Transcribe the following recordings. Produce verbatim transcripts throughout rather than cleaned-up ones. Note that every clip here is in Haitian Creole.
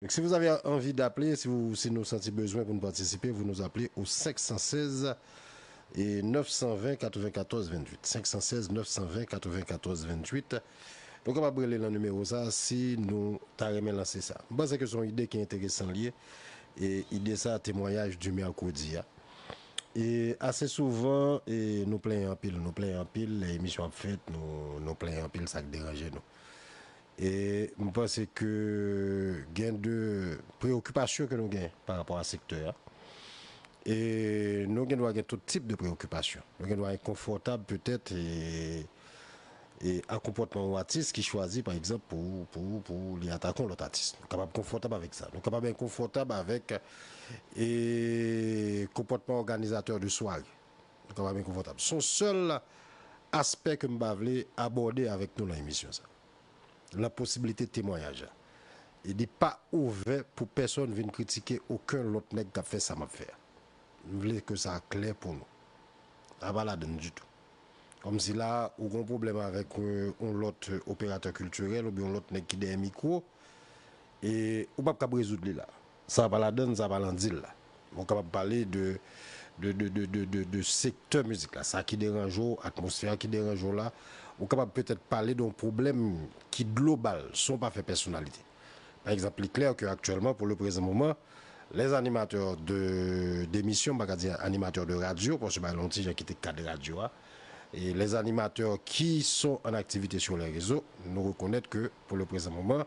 Donc, si vous avez envie d'appeler, si, vous, si nous sentons besoin pour nous participer, vous nous appelez au cinq cent seize et neuf cent vingt quatre-vingt-quatorze vingt-huit. cinq cent seize neuf cent vingt quatre-vingt-quatorze vingt-huit. Nou kapab rele nan nimewo sa si nou ta renmen lanse sa. M panse ke se yon ide ki enteresan l ye. E ide sa, temwayaj di mèkredi a. E ase souvan, e nou plenyen anpil, nou plenyen anpil, lè emisyon ap fèt, nou, nou plenyen anpil, sa k deranje nou. E m panse ke gen de preyokipasyon ke nou gen pa rapò a sektè a. E nou gen dwa gen tout tip de preyokipasyon. Nou gen dwa enkonfòtab petèt e, e a konpòtman yon atis ki chwazi, pa egzanp, pou, pou, pou li atake yon lòt atis. Nou kapab konfòtab avèk sa. Nou kapab enkonfòtab avèk e konpòtman òganizatè de sware. Nou kapab enkonfòtab. Se yon sèl aspè ke m pa vle abòde avèk nou nan emisyon sa. Nan posibilite temwayaj la. E li pa ouvè pou pèsonn vin kritike okenn lòt nèg k ap fè sa m ap fè a. M vle ke sa klè pou nou. Sa pa ladann ditou. Kòmsi la, ou gen yon pwoblèm avèk, euh, yon lòt, euh, operatè kiltirèl oubyen yon lòt nèg ki dèyè mikwo, e ou p ap kab rezoud li la. Sa pa ladann, sa pa nan dil la. Ou kapab pale de, de, de, de, de, de, de sektè mizik la, sa ki deranje w, atmosfè ki deranje w la. Ou kapab petèt pale de yon pwoblèm ki global, san w pa fè pèsonalite. Pa egzanp, li klè ke aktyèlman, pou le prezan moman, les animateurs de, d'émissions, m pa ka di animateurs de radio, paske bagay la yon ti jan kite kad radyo a, et les animateurs qui sont en activité sur les réseaux, nou rekonèt ke, pou le prezan moman,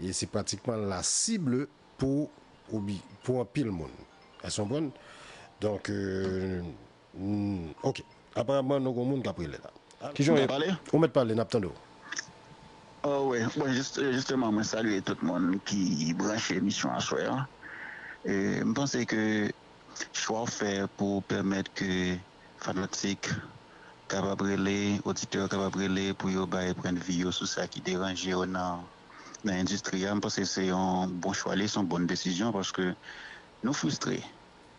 e se pratikman la cible pou, pou anpil moun. Èske w konprann? Donk, euh, hmm, ok. Aparamman, nou gon moun k ap rele la. Kijan w ye? Ou mèt pale, n ap tande w. Oh, wi. Bon, jis-, jisteman, mwen salye tout moun ki branche emisyon aswè a. E m panse ke chwa w fè pou pèmèt ke fanatik kapab rele, oditè kapab rele pou yo bay pwennvi yo sou sa ki deranje yo nan, nan endistri a. M panse se yon bon chwa, li se yon bòn desizyon paske nou fristre.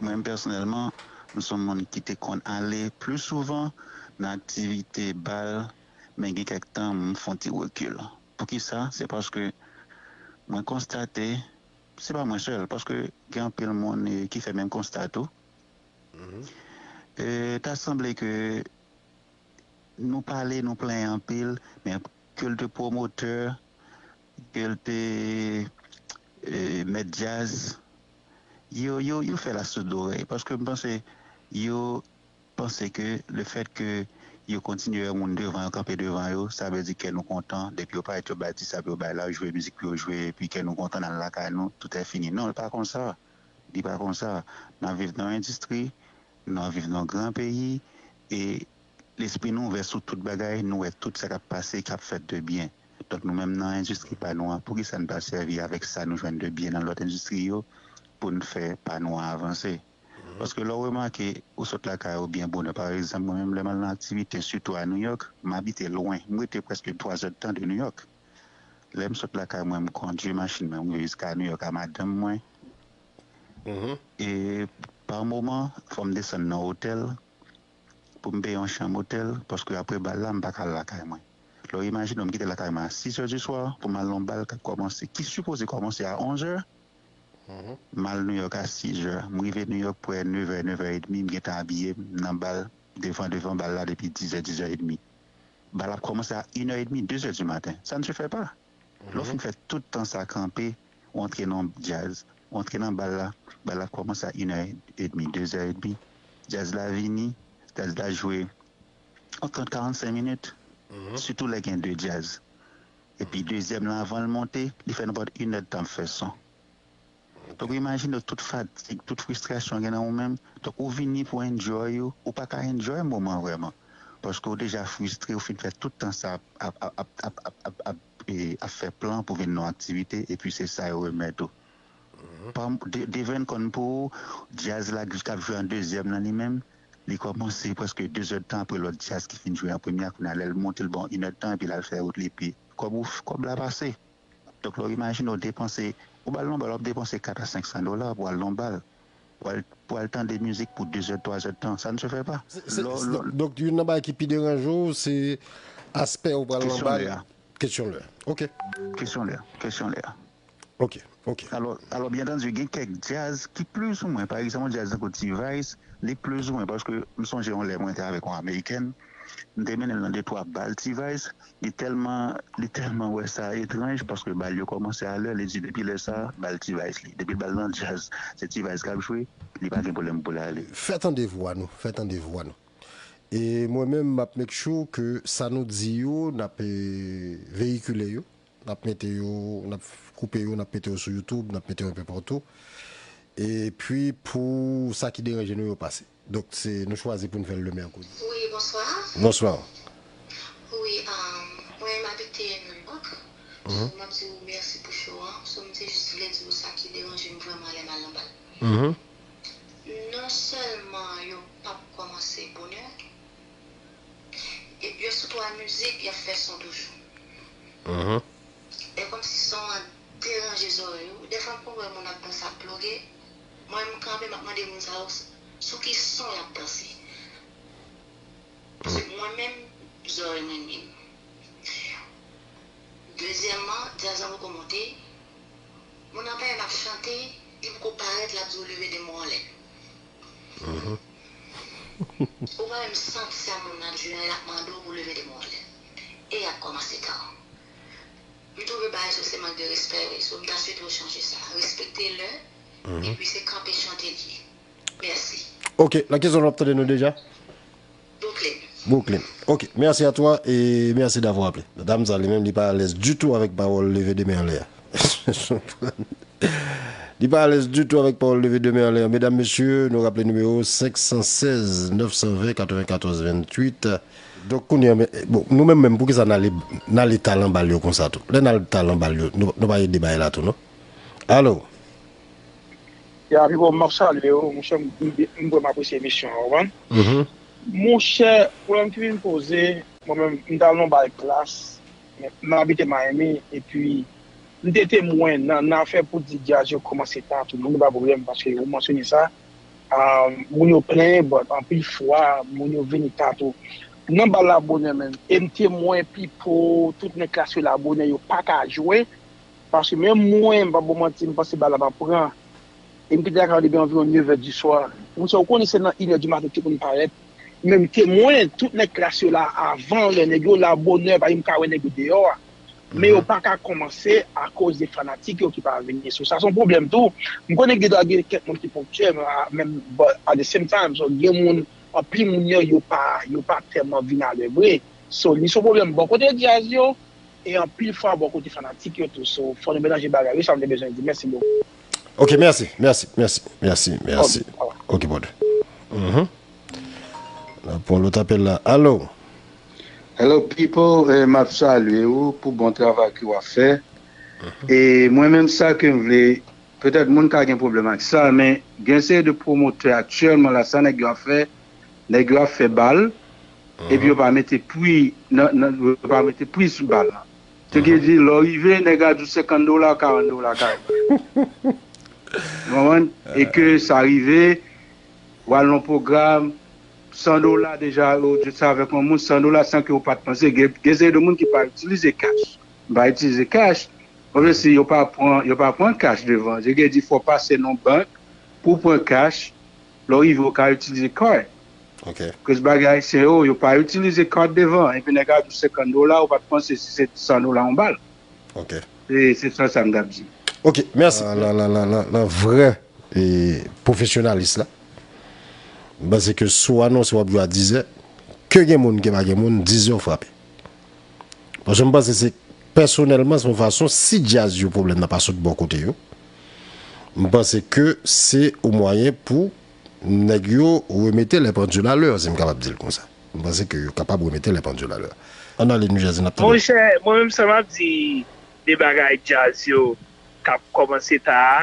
Mwen menm pèsonèlman, m se yon moun ki te konn ale pli souvan nan aktivite bal, men gen kèk tan m fè yon ti rekil. Poukisa? Se paske mwen konstate, se pa mwen sèl, paske gen anpil moun, eh, ki fè menm konsta tou. E ta sanble ke nou pale, nou plenyen anpil, men ke l te pwomotè, ke l te, eh, mèt djaz, yo, yo, yo fè l a soud lorèy. Paske m panse yo panse ke lefèt ke yo kontinye wè moun devan yo, kanpe devan yo, sa vle di kè nou kontan, depi yo parèt yo bay ti sa pou yo bay la, yo jwe mizik pou yo jwe, epi kè nou kontan, n al lakay nou, tout è fini. Non, li pa konsa. Li pa konsa. N ap viv nan yon endistri, n ap viv nan yon gran peyi, e lespri nou ouvè sou tout bagay, nou wè tout sa k ap pase, k ap fèt de byen. Donk, nou menm nan endistri pa nou an, poukisa n pa sèvi avèk sa nou jwenn de byen nan lòt endistri yo pou n fè pa nou an avanse? Paske lè w remake, ou sot lakay ou byen bonè. Pa egzanp, mwen menm, lè m al nan aktivite, sitou a New York, m abite lwen. M rete prèske twa zè d tan de New York. Lè m sot lakay mwen, m kondui machin mwen, m rive jiska New York a madanm mwen. E pa moman, fò m desann nan otèl pou m peye yon chanm otèl, paske apre bal la, m pa ka al lakay mwen. Lè w imajine w, m kite lakay mwen a sis è di swa pou m al nan yon bal k ap kòmanse, ki sipoze kòmanse a onz è. M al New York a sis è. M rive New York prè nevè, nevè edmi, m gentan abiye, m nan bal, devan, devan bal la depi diz è, diz è edmi. Bal ap kòmanse a inè edmi, dezè di maten. Ça ne se fait pas. Lè w fin fè tout tan sa kanpe, w antre nan djaz, w antre nan bal la, bal la kòmanse a inè edmi, dezè edmi. Djaz la vini, djaz la jwe yon trant, karannsenk minit, sitou lè gen de djaz. Epi dezyèm lan, avan l monte, li fè nenpòt inèdtan ap fè son. Donk, ou imajine w tout fatig, tout fristrasyon gen nan ou menm. Donk, ou vini pou enjoy ou, ou pa ka enjoy moman vrèman. Paske ou deja fristre, ou fin fè tout tan sa ap, ap, ap, ap, ap, ap, ap, e, ap fè plan pou vin nan yon aktivite, epi se sa yo remèt ou. Pa, de, Deven konn pou ou, djaz la k ap jwe an dezyèm lan li menm, li kòmanse prèske dezèdtan apre lòt djaz ki fin jwe an premye a, kounye a lè l monte l ba w inèdtan, epi l al fè wout li, epi kòb ou, kòb la pase. Donk, lè w imajine w depanse, ou ba l nan bal, w ap depanse kat a senk san dola pou al nan bal. Pou al, pou al tande mizik pou dezè, twazè tan. Ça ne se fait pas. Se, se, donk, donk, youn nan bagay ki pi deranje w, se aspè ou pral nan bal. Kesyon lè a. Kesyon lè a. Ok. Kesyon lè a. Kesyon lè a. Ok. Ok. Alò, alò byen antandi, gen kèk djaz ki plizoumwen, pa egzanp, yon djaz tankou T-Vice, li plizoumwen, paske m sonje yon lè mwen te avèk yon amerikèn, m te mennen l nan de twa bal T-Vice, li tèlman, li tèlman wè sa etranj, paske bal yo kòmanse a lè, li di depi lè sa, bal T-Vice li. Depi l bal nan djaz, se T-Vice k ap jwe, li pa gen pwoblèm pou l ale. Fè tande vwa nou, fè tande vwa nou. E mwen menm, m ap make sure ke sa nou di yo, n ap eh, veyikile yo. N ap mete yo, n ap koupe yo, n ap mete yo sou YouTube, n ap mete yo enpe patou. Epi pou sa ki deranje nou yo pase. Donk se nou chwazi pou n fè l le mèkredi. Wi, bonswa. Bonswa. Wi, um, mwen m abite New York. So, m ap di w mèsi pou show an. So, m te jis vle di w sa ki deranje m vrèman lè m al nan bal. Mhm. Non sèlman yo p ap kòmanse bonè, e yo sou twa mizik, y ap fè son toujou. Mhm. E kòmsi son an deranje zòrèy ou. Dèfwa m konn wè moun ap danse ap ploge. Mwen m kanpe m ap mande moun sa yo sou ki son y ap danse. Paske mwen menm, zòrèy mwen menm. Dezyèmman, djaz la poko monte. Moun nan pa wè m ap chante, li poko parèt, l ap di w leve de men w anlè. Ou pa menm santi sa moun nan ap jwe an, l ap mande w pou leve de men w anlè. E y ap kòmanse tan. M twouve bagay sa se mank de respè, wi. So, m ta swete w chanje sa. Respekte lè, epi se kanpe chante l ye. Mèsi. Ok, nan ki zòn w ap tande nou deja? Brooklyn. Brooklyn. Ok, merci à toi et merci d'avoir appelé. Dam sa li menm li pa alèz ditou avèk pawòl leve de men anlè a. Li pa alèz ditou avèk pawòl leve de men anlè a. Medam, mesye, nou raple nimewo senk san sèz nèf san ven katrevenkatòz venntuit. Donk kounye a, men, bon, nou menm menm, poukisa n ale, n ale talan bal yo konsa tou? Lè n al talan bal yo, nou, nou pa ede bagay la tou, non? Alo? Ya, Pipo, m ap salye w, monchè, m, m, m vrèman apresye emisyon an, ou konprann? Monchè, pwoblèm ki vin poze, mwen menm, m t al nan bal klas, m abite Miami, epi m te temwen nan, nan afè pou di djaz yo kòmanse ta, tout moun pa pwoblèm, paske ou mansyone sa, ah, moun yo plen, but anpil fwa, moun yo vini ta tou. Nan bal la bonè menm, e m temwen Pipo, tout nèg klas yo la bonè, yo pa ka jwe, paske menm mwen, m pa bon manti, m panse bal la pa pran. E m kite lakay la depi anviwon nevè diswa. Monchè, ou konnen se nan inè di maten tout moun parèt. Men m temwen, tout nèg klas yo la avan lè, nèg yo la bonè, paske m ka wè nèg yo deyò a. Men yo pa ka kòmanse akoz de fanatik yo ki pa vini. So, sa se yon pwoblèm tou. M konnen gen dwa gen kèk moun ki ponktyè, men, men but at the same time, so, gen moun, anpil moun yo, yo pa, yo pa tèlman vin alè vre. So, li se yon pwoblèm bò kote djaz yo, e anpil fwa bò kote fanatik yo tou. So, fò nou melanje bagay, wi, sa m te bezwen di. Mèsi bokou. Ok, mèsi, mèsi, mèsi, mèsi, mèsi. Ok, brother. Mhm. N ap pran lòt apèl la. Alo? Hello people, eh, m ap salye ou pou bon travay ke w ap fè. E mwen menm sa ke m vle, petèt moun ka gen pwoblèm ak sa, men gen seri de pwomotè aktyèlman la, sa nèg yo ap fè, nèg yo ap fè bal, epi yo pa mete pri nan, nan, yo pa mete pri sou bal la. Se ki di, lè w rive, nèg la di w senkant dola, karant dola, karant. Ou konprann? E ke sa rive, w al nan pwogram, san dola deja, ou jis avèk yon moun, san dola san ke ou pa t panse. Gen, gen seri de moun ki pa itilize cash. M pa itilize cash. Obviously, yo pa pran, yo pa pran cash devan. Se ki di, fò w pase nan bank pou w pran cash. Lè w rive, ou ka itilize card. Ok. Koz bagay Ayisyen yo, yo pa itilize card devan. Epi nèg la di w senkant dola, ou pa t panse si se san dola yon bal. Ok. E se sa sa m t ap di. Ok, mèsi. Nan, nan, nan, nan, nan vrè e, pwofesyonalis la, m panse ke si w anonse w ap jwe a dizè, ke gen moun, ke pa gen moun, dizè w frape. Paske m panse se, pèsonèlman, se yon fason, si djaz yo pwoblèm nan pa sot bò kote yo, m panse ke se yon mwayen pou nèg yo remete lè pandil alè, si m kapab di l konsa. M panse ke yo kapab remete lè pandil alè. Ann ale New Jersey, n ap tande. Monchè, mwen menm sa m ap di de bagay djaz yo k ap kòmanse ta a,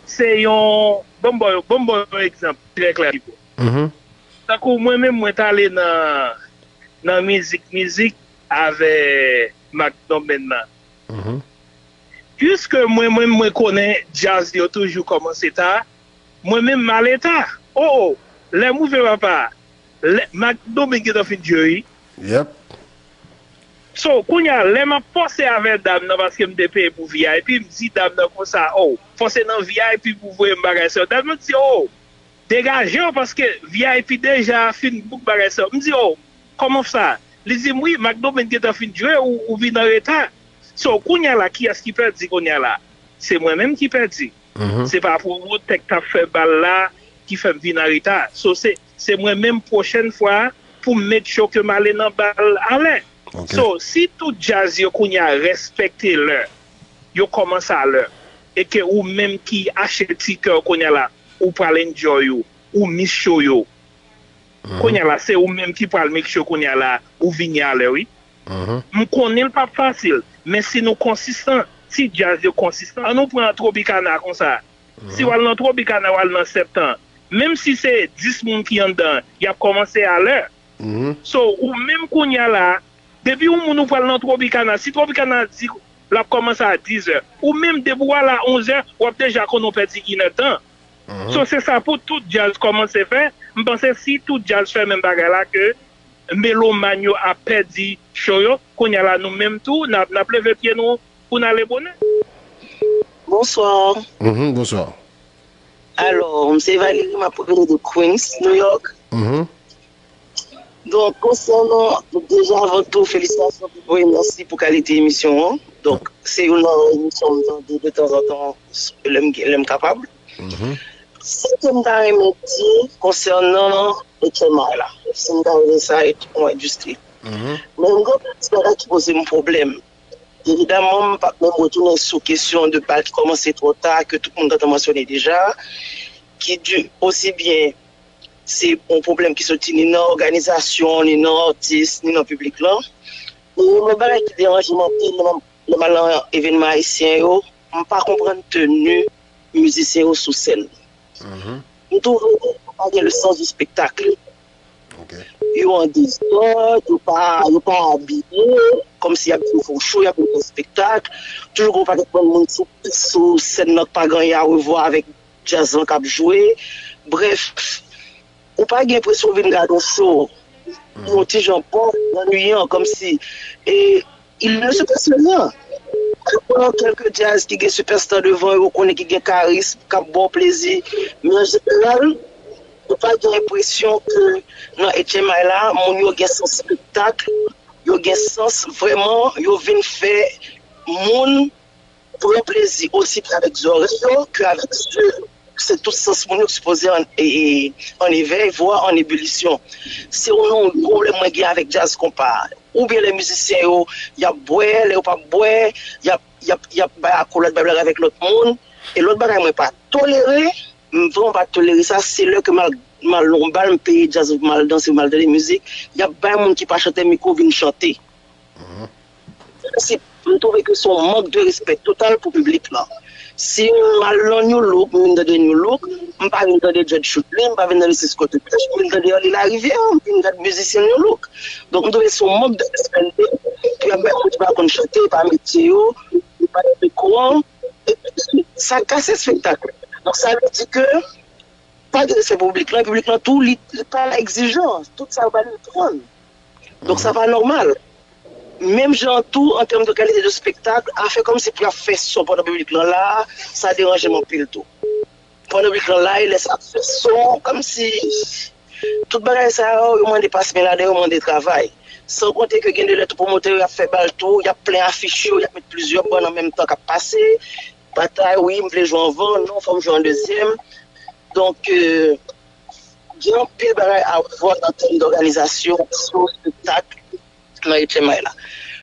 se yon, ban m ba w, ban m ba w yon egzanp trè klè, Pipo. Mhm. Tankou mwen menm, mwen t ale nan, nan mizik, mizik avè Mark Doman nan. Mhm. Piske mwen menm, mwen konnen djaz yo toujou kòmanse ta, mwen menm, m ale ta. O, o, lè m rive, papa, lè, Mark Doman gentan fin jwe, wi. Yep. So, kounye a, lè m ap fòse avè dam nan, paske m te peye pou V I P, m di dam nan konsa, "Oh, fòse nan V I P pou voye m bagay sa yo." Dam nan di, "Oh, degaje w, paske V I P deja fin book bagay sa yo." M di, "Oh, kòman sa?" Li di m, "Wi, Mac Domain gentan fin jwe, ou, ou vin an reta." So, kounye a la, kiyès ki pèdi kounye a la? Se mwen menm ki pèdi. Se pa pwomotè k t ap fè bal la ki fè m vin an reta. So, se, se mwen menm pwochèn fwa pou m make sure ke m ale nan bal alè. So, si tout djaz yo kounye a respekte lè, yo kòmanse alè, e ke ou menm ki achte tikè w kounye a la, ou pral enjoy ou, ou miss show yo. Kounye a la, se ou menm ki pral make sure kounye a la, ou vini alè, wi. M konnen l p ap fasil, men si nou konsistan, si djaz yo konsistan, an nou pran Tropicana konsa. Si w al nan Tropicana, w al nan Septan, menm si se dis moun ki anndan, y ap kòmanse alè. So, ou menm kounye a la, depi yon moun ou pral nan Tropicana, si Tropicana di l ap kòmanse a diz è, ou menm depi w al a onz è, w ap deja konnen w pèdi inèdtan. So, se sa pou tout djaz kòmanse fè. M panse si tout djaz fè menm bagay la, ke melomàn yo ap pèdi show yo, kounye a la, nou menm tou, n ap, n ap leve pye nou pou n ale bonè. Bonswa. Mhm, bonswa. Alò, m se Valerie, m ap rele de Queens, New York. Mhm. Donk, konsènan, deja avan tou, felisitasyon pou, e mèsi pou kalite emisyon an. Donk, se youn nan emisyon m tande de tanzantan lè m, lè m kapab. Mhm. Sa ke m ta renmen di konsènan H M I la, si m ta rele sa yon endistri. Mhm. Men m gen yon ti bagay ki poze m pwoblèm. Evidaman, m p ap menm retounen sou kesyon de bal ki kòmanse twò ta, ke tout moun gentan mansyone deja, ki di osi byen se yon pwoblèm ki soti ni nan òganizasyon, ni nan atis, ni nan piblik lan. E yon lòt bagay ki deranje m anpil lè m, lè m al nan evènman ayisyen yo, m pa konprann teni mizisyen yo sou sèn. Mhm. M twouve yo pa gen le sens du spectacle. Ok. Yo an dezòd, yo pa, yo pa abiye, kòmsi y ap vin fè yon show, y ap vin fè espektak. Toujou gen yon pakèt bann moun sou, sou sèn nan k pa gen anyen a wè avèk djaz lan k ap jwe. Brèf, ou pa gen enpresyon w vin gade yon show. Yon ti jan bòf, annuyan, kòmsi. E il ne se passe rien. Apran kèlke djaz ki gen sipèsta devan yo, ou konnen ki gen karism, k ap ba w plezi. Men an jeneral, ou pa gen enpresyon ke nan H M I la, moun yo gen sans espektak, yo gen sans vrèman, yo vin fè moun pran plezi osi byen avèk zòrèy yo ke avèk zye yo. Se tout sans moun yo ki sipoze an, e, e, an evèy, vwa an ebilisyon. Se youn nan pwoblèm mwen gen avèk djaz konpa. Oubyen lè mizisyen yo, y ap bwè, lè yo p ap bwè, y ap, y ap, y ap bay akolad, bay blag avèk lòt moun. E lòt bagay mwen pa tolere, m vrèman pa tolere sa, se lè ke m al, m al nan yon bal, m peye djaz, m al danse, m al tande mizik, y ap bay moun ki pa chantè mikwo vin chante. Si m twouve ke se yon mank de respè total pou piblik lan. Si m al nan New Look, m vin tande New Look, m pa vin tande Dread Shoot Lee, m pa vin tande Cisco Toothbrush, m vin tande Arly Larivière, m vin gade mizisyen New Look. Donk, m twouve se yon mank de respè l ye, ke y ap bay moun ki pa konn chante, pa metye yo, yo pa gen mikwo an, epi sa kase espektak la. Donk, sa vle di ke pa gen respè pou piblik lan, piblik lan tou, li, li pa egzijan. Tout sa yo ba li, li pran. Donk, sa pa nòmal. Menm jan tou, an tèm de kalite de espektak, afè kòmsi pou y ap fè son pandan piblik lan la, sa deranje m anpil tou. Pandan piblik lan la, e lè sa ap fè son, kòmsi tout bagay sa yo, yo mande pas men ladan, yo mande travay. San konte ke gen de lè tou pwomotè yo y ap fè bal tou, y ap plen afich yo, y ap met plizyè bann an menm tan k ap pase. Batay, wi, m vle jwe anvan, non, fò m jwe an dezyèm. Donk, euh, gen anpil bagay a revwa an tèm dòganizasyon sou espektak nan H M I la.